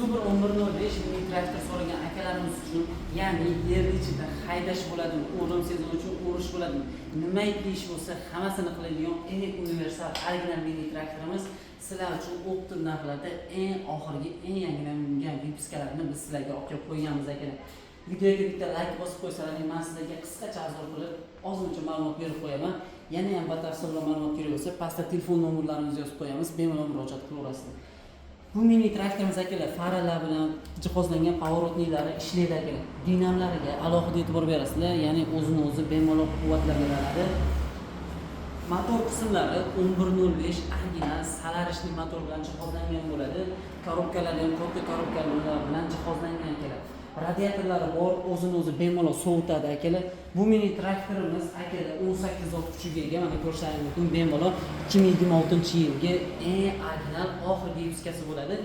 Zubr 11.05 mini traktor so'ragan akalarimiz uchun, ya'ni yerni ichida haydash bo'ladimi, o'rim sezon uchun o'rish bo'ladimi, nimaiki ish bo'lsa, hammasini qiladigan eng universal, original mini traktorimiz sizlar uchun оптом narxlarda eng oxirgi, eng yangilangan выпуска larni biz sizlarga olib kelib qo'yganmiz, akalar. Videoga bitta layk bosib qo'ysalaring, man sizlarga qisqacha обзор qilib, ozmuncha ma'lumot berib qo'yaman. Yana ham batafsilroq ma'lumot kerak bo'lsa, pastda telefon nomerlarimizni yozib qo'yamiz, bemalol murojaat qilaverasizlar. Bu mini traktorimiz, akalar, faralar bilan jihozlangan, поворотник lari ishlaydi, akalar. Dinamlariga alohida e'tibor berasizlar, ya'ni o'zini o'zi bemalol quvvatlab beradi. Motor qismlari 11.05 original Solarishli motor bilan jihozlangan bo'ladi. Коробка lari ham katta коробка lar bilan jihozlangan, akalar. Radiatorlari bor, o'zini o'zi bemalol sovutadi, akalar. Bu mini traktorimiz, akalar, 18 ot kuchiga ega, mana ko'rishlaringiz mumkin bemalol. 2026 yilgi eng original oxirgi выпуска si bo'ladi.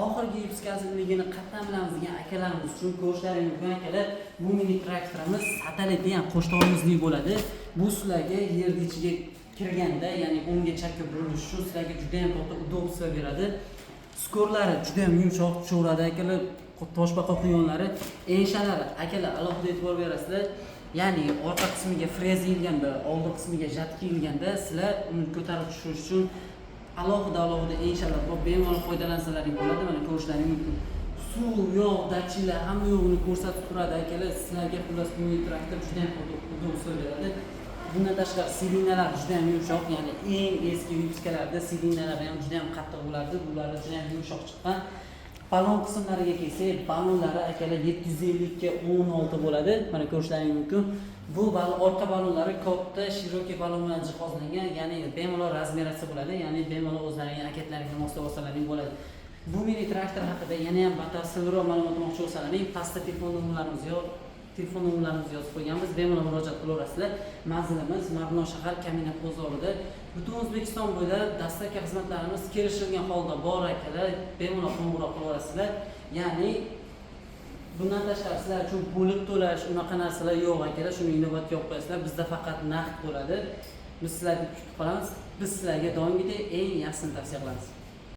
Oxirgi выпуска siligini qayerdan bilamiz degan akalarimiz uchun, ko'rishlaringiz mumkin, akalar, bu mini traktorimiz satellitni ham qo'sh tormozli bo'ladi. Bu sizlarga yerni ichiga kirganda, ya'ni o'ngga, chapga burilish uchun sizlarga juda ham katta удобство beradi. Скор lari juda ham yumshoq tushaveradi, akalar, toshbaqa quyonlari, enshalari, akalar, alohida e'tibor berasizlar, ya'ni orqa qismiga frez yeyilganda, oldi qismiga жатка yeyilganda, sizlar uni ko'tarib tushirish uchun alohida alohida enshalar bor, bemalol foydalansalaring bo'ladi. Mana ko'rishlaring mumkin, suv yo'q, datchiklar hamma yo'g'ini ko'rsatib turadi, akalar, sizlarga. Xullas, bu traktor juda ham удобство beradi. Bundan tashqari, сиденья lar juda ham yumshoq, ya'ni eng eski выпуска larda сиденья lar ham juda ham qattiq bo'lardi, bular juda ham yumshoq chiqqan. Balon qismlariga kelsak, balonlari, akalar, 750ga 16 bo'ladi. Mana ko'rishlaring mumkin, bu orqa balonlari katta, широкий balon bilan jihozlangan, ya'ni bemalol размер atsa bo'ladi, ya'ni bemalol o'zlaringni akatlaringni moslab olsalaring bo'ladi. Bu mini traktor haqida yana ham batafsilroq ma'lumot olmoqchi bo'lsalaring, pastda telefon nomerlarimizni yozib qo'yganmiz, bemalol murojaat qilaverasizlar. Manzilimiz Marg'ilon shahar, Kamina bozorida. Butun O'zbekiston bo'ylab доставка xizmatlarimiz kelishilgan holda bor, akalar, bemalol qo'ng'iroq qilaverasizlar. Ya'ni bundan tashqari, sizlar uchun bo'lib to'lash, unaqa narsalar yo'q, akalar, shuni inobatga olib qo'yasizlar. Bizda faqat naqd bo'ladi. Biz sizlarni kutib qolamiz. Biz sizlarga doimgidek eng yaxshisini tavsiya qilamiz.